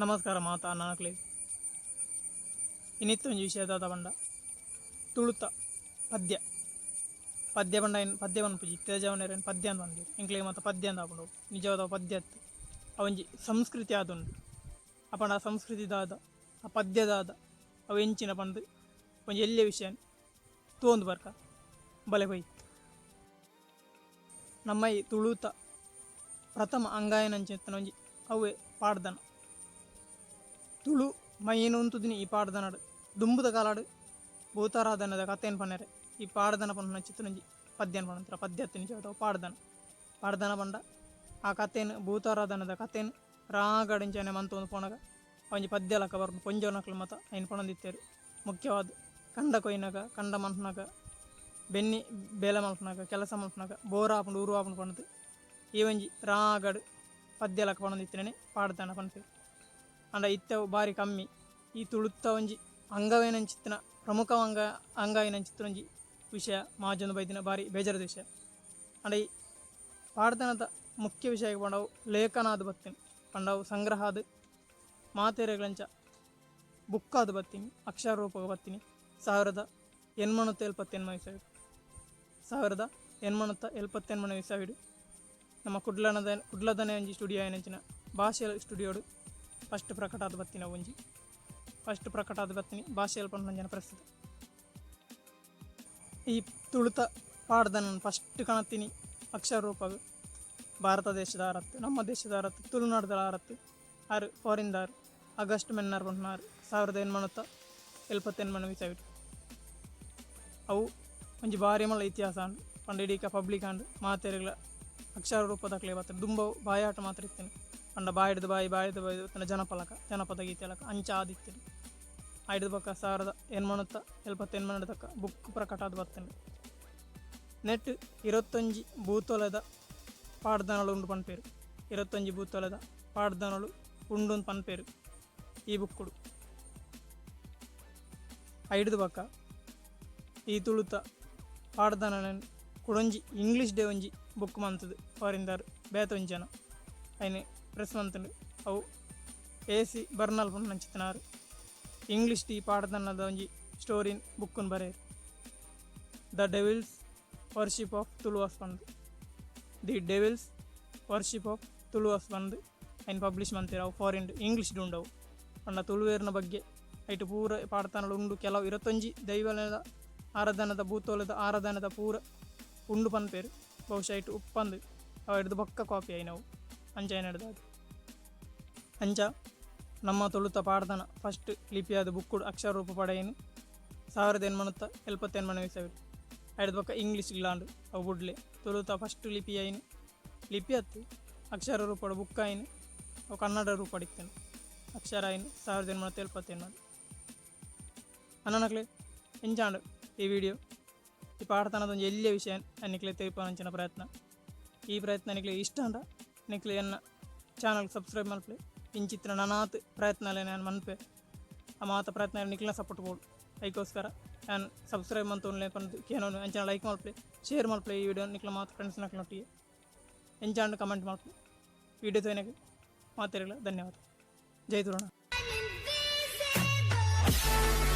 ನಮಸ್ಕಾರ ಮಾತಾ ನಾಕ್ಲೆ. ಇನಿತ್ತೊಂಜಿ ವಿಷಯ ದಾದ ಪಂಡ ತುಳುತ ಪದ್ಯ. ಪದ್ಯ ಪಂಡ ಐನ್ ಪದ್ಯ ಪನ್ಪುಜಿ. ಇತ್ತೆ ಜವನೆರ್ ಪದ್ಯ ಅಂದ್ ಪನ್ಪೆರ್. ಎಂಕ್ಲೆಗ್ ಮಾತ ಪದ್ಯ ಅಂದ್ ಆಪುಂಡು. ನಿಜವಾದ ಪದ್ಯ ಅತ್ತ್, ಅವೊಂಜಿ ಸಂಸ್ಕೃತಿ ಆದುಂಡು. ಅಪಂಡ ಆ ಸಂಸ್ಕೃತಿ ದಾದ, ಆ ಪದ್ಯ ದಾದ, ಅವು ಎಂಚಿನ ಪಂದ್ ಒಂಜಿ ಎಲ್ಯ ವಿಷಯ ತೂವೊಂದು ಬರ್ಕ ಬಲೆ ಪೋಯಿ. ನಮ್ಮ ಈ ತುಳುತ ಪ್ರಥಮ ಅಂಗಾಯನಂಚಿತ್ತಿನ ಒಂಜಿ ಅವ್ವೆ ಪಾಡ್ದನ. ತುಳು ಮೈನ್ ಉಂತುದಿನಿ ಈ ಪಾಡ್ದನಡ್. ದುಂಬುದ ಕಾಲಡ್ ಭೂತಾರಾಧನೆದ ಕಥೆನ್ ಪನೆರೆ ಈ ಪಾಡ್ದನ ಪನ್ಪುನ ಚಿತ್ತನೊಂಜಿ ಪದ್ಯನ್ ಪನೊಂತೆರ್. ಪದ್ಯ ಅತ್ತ್, ನಿಜವಾದ ಪಾಡ್ದನ. ಪಾಡ್ದನ ಪಂಡ ಆ ಕಥೆನ್, ಭೂತಾರಾಧನೆದ ಕಥೆನ್ ರಾಗಡ್ ಇಂಚನೆ ಮಂತೊಂದು ಪೋನಗ ಒಂಜಿ ಪದ್ಯ ಲಕ ಬರ್ಪುಂಡು. ಪೊಂಜೋನಕ್ಲು ಮಾತ ಐನ್ ಪನೊಂದಿತ್ತೆರ್. ಮುಖ್ಯವಾದ್ ಕಂಡ ಕೊಯ್ನಗ, ಕಂಡ ಮನ್ಪುನಗ, ಬೆನ್ನಿ ಬೇಲೆ ಮಲ್ಪುನಗ, ಕೆಲಸ ಮಲ್ಪುನಗ ಬೋರ್ ಆಪುಂಡು, ಉರು ಆಪುಂಡು ಪಂಡ್ದ್ ಈ ಒಂಜಿ ರಾಗಡ್ ಪದ್ಯ ಲಕ ಪನೊಂದಿತ್ತಿನನೆ ಪಾಡ್ದನ ಪನ್ಪೆರ್. ಆಂಡ ಇತ್ತೆ ಅವು ಬಾರಿ ಕಮ್ಮಿ. ಈ ತುಳುತ್ತ ಒಂಜಿ ಅಂಗವೇನಂಚಿತ್ತಿನ ಪ್ರಮುಖ ಅಂಗ ಅಂಗ ಆಯಿನಂಚಿತ್ತಿನ ಒಂಜಿ ವಿಷಯ ಮಾಜೊಂದು ಬೈದಿನ ಬಾರಿ ಬೇಜಾರದ ವಿಷಯ. ಆಂಡ ಈ ಪಾಡ್ದನದ ಮುಖ್ಯ ವಿಷಯ ಪಂಡ ಅವು ಲೇಖನ ಆದ್ ಬತ್ತಿನ, ಪಂಡ ಅವು ಸಂಗ್ರಹ ಆದ್ ಮಾತೆರೆಗ್ಲಂಚ ಬುಕ್ ಆದ್ ಬತ್ತಿನಿ, ಅಕ್ಷರ ರೂಪಗ್ ಬತ್ತಿನಿ 1878 ಇಸವಿಡ್. 1878ನೇ ಇಸವಿಡ್ ನಮ್ಮ ಕುಡ್ಲನದ ಕುಡ್ಲದನೇ ಒಂಜಿ ಸ್ಟುಡಿಯೋ ಆಯಿನಂಚಿನ ಭಾಷೆ ಸ್ಟುಡಿಯೋಡು ಫಸ್ಟ್ ಪ್ರಕಟ ಆದ್ ಬತ್ತಿನ, ಒಂಜಿ ಫಸ್ಟ್ ಪ್ರಕಟ ಆದ್ ಬತ್ತಿನಿ ಭಾಷೆಲ್ ಪನ್ಪುನಂಚಿನ ಪ್ರಸ್ತುತ. ಈ ತುಳುತ ಪಾಡ್ದನ ಫಸ್ಟ್ ಕಣತಿನಿ ಅಕ್ಷರ ರೂಪಗ್ ಭಾರತ ದೇಶದ ಆರತ್ತು, ನಮ್ಮ ದೇಶದ ಆರತ್ತು, ತುಳುನಾಡ್ದ ಆರತ್ತು, ಆರು ಫಾರಿನ್ದಾರ್ ಆಗಸ್ಟ್ ಮೆನ್ನಾರ್ ಪನ್ಪುನಾರ್ 1878ನೇ ಇಸವಿಡ್. ಅವು ಒಂಜಿ ಬಾರಿ ಮಲ್ಲ ಇತಿಹಾಸ ಆಂಡ್. ಪಂಡ ಇಡೀಕ ಪಬ್ಲಿಕ್ ಆಂಡ್, ಮಾತೆರೆಗ್ಲ ಅಕ್ಷರ ರೂಪದಕ್ಲೆ ಬತ್ತ್ಂಡ್. ದುಂಬು ಬಾಯಾಟ ಮಾತ್ರ ಇತ್ತಿನಿ. ಪಂಡ ಬಾಯಿಡ್ದ್ ಬಾಯಿ, ಬಾಯಿಡ್ದ್ ಬಾಯಿ ಬತ್ತಿನ ಜನಪಲಕ, ಜನಪದ ಗೀತೆ ಲಕ ಅಂಚ ಆದಿತ್ತಿನಿ. ಐಡ್ದ್ ಬೊಕ್ಕ 1878 ತಕ್ಕ ಬುಕ್ ಪ್ರಕಟ ಆದ್ ಬತ್ತ್ಂಡ್. ನೆಟ್ 21 ಭೂತೊಲೆದ ಪಾಡ್ದನಲು ಉಂಡು ಪನ್ಪೆರ್. 21 ಭೂತೊಲೆದ ಪಾಡ್ದನಲು ಉಂಡು ಪನ್ಪೆರ್ ಈ ಬುಕ್ಕುಡು. ಐಡ್ದ್ ಬೊಕ್ಕ ಈ ತುಳುತ ಪಾಡ್ದನಲೆನ್ ಕುಡೊಂಜಿ ಇಂಗ್ಲೀಷ್ ಡೇ ಒಂಜಿ ಬುಕ್ ಮಂತುದು ಫಾರಿನ್ದಾರ್ ಬೇತೆ ಒಂಜಿ ಜನ ಐನ್ ಪ್ರೆಸ್ ಮಂತ್ಂಡ್. ಅವು ಎ ಸಿ ಬರ್ನಲ್ ಪನ್ಪುನಂಚಿತ್ತಿನಾರ್ ಇಂಗ್ಲೀಷ್ ಈ ಪಾಡ್ದನದ ಒಂಜಿ ಸ್ಟೋರಿನ್ ಬುಕ್ಕನ್ ಬರೆಯೆರ್. The Devil's Worship of Tuluvas ಪಂದ್, The Devil's Worship of Tuluvas ಪಂದ್ ಐನ್ ಪಬ್ಲಿಷ್ ಮಂತೆರ್. ಅವು ಫಾರಿನ್ ಇಂಗ್ಲೀಷ್ ಉಂಡು ಅವು. ಪಂಡ ತುಳುವೆರ್ನ ಬಗ್ಗೆ ಐಟ್ ಪೂರ ಪಾಡ್ದನಲು ಉಂಡು. ಕೆಲವು 21 ದೈವಲೆದ ಆರಾಧನದ, ಭೂತೋಲದ ಆರಾಧನದ ಪೂರ ಉಂಡು ಪನ್ಪೆರ್. ಬಹುಶಃ ಐಟ್ ಉಪ್ಪಂದ್, ಅವು ಐಡ್ದ್ ಬೊಕ್ಕ ಕಾಪಿ ಆಯಿನವು ಅಂಚ ಅದು. ಅಂಚ ನಮ್ಮ ತುಳುತ ಪಾಡ್ದನ ಫಸ್ಟ್ ಲಿಪಿಯಾದ ಬುಕ್ಕುಡು ಅಕ್ಷರ ರೂಪ ಪಡೆಯಿನ 1878ನೇ ಇಸವಿಡ್. ಐಡ್ದ್ ಬೊಕ್ಕ ಇಂಗ್ಲೀಷ್ ಗ್ಲಾಂಡ್ ಅವು ಬುಡ್ಲೆ. ತುಳುತ ಫಸ್ಟ್ ಲಿಪಿ ಆಯಿನ, ಲಿಪಿ ಅತ್ತು, ಅಕ್ಷರ ರೂಪಡ್ ಬುಕ್ ಆಯಿನ ಅವು ಕನ್ನಡ ರೂಪಡ್ ಇತ್ತುಂಡು. ಅಕ್ಷರ ಆಯಿನ 1878. ಅಣ್ಣನಕ್ಲೆ, ಎಂಚಾಂಡ್ ಈ ವಿಡಿಯೋ? ಈ ಪಾಡ್ದನದ ಒಂಜಿ ಎಲ್ಯ ವಿಷಯ ನಿಕ್ಲೆ ತೆರಿಪಾನಂಚಿನ ಪ್ರಯತ್ನ. ಈ ಪ್ರಯತ್ನ ನಿಕ್ಲೆ ಇಷ್ಟ ಅಂಡ ನಿಕ್ಲೆ ಎನ್ನ ಚಾನಲ್ ಸಬ್ಸ್ಕ್ರೈಬ್ ಮಲ್ಪಲೆ. ಇಂಚಿತ್ತಿನ ನನಾತ್ ಪ್ರಯತ್ನಲೆ ನಾನು ಮನ್ಪೆ. ಆ ಮಾತ ಪ್ರಯತ್ನ ನಿಕ್ಲೆನ ಸಪೋರ್ಟ್ ಬೋಡು. ಐಕೋಸ್ಕರ ಯಾನ್ ಸಬ್ಸ್ಕ್ರೈಬ್ ಮಂತೊನ್ಲೆ ಪಂದ್ ಕೇನೋನು. ಅಂಚನೆ ಲೈಕ್ ಮಲ್ಪಲೆ, ಶೇರ್ ಮಲ್ಪಲೆ ಈ ವಿಡಿಯೋ ನಿಕ್ಲೆ ಮಾತ ಫ್ರೆಂಡ್ಸ್ ನಕ್ಲೆನೊಟ್ಟಿಗೆ. ಎಂಚಾಂಡ್ ಕಮೆಂಟ್ ಮಲ್ಪಲೆ. ವಿಡಿಯೋ ತೂಯಿನಕ್ ಮಾತೆರೆಗ್ಲ ಧನ್ಯವಾದ. ಜೈ ತುಳುನಾಡ್. I'm invisible.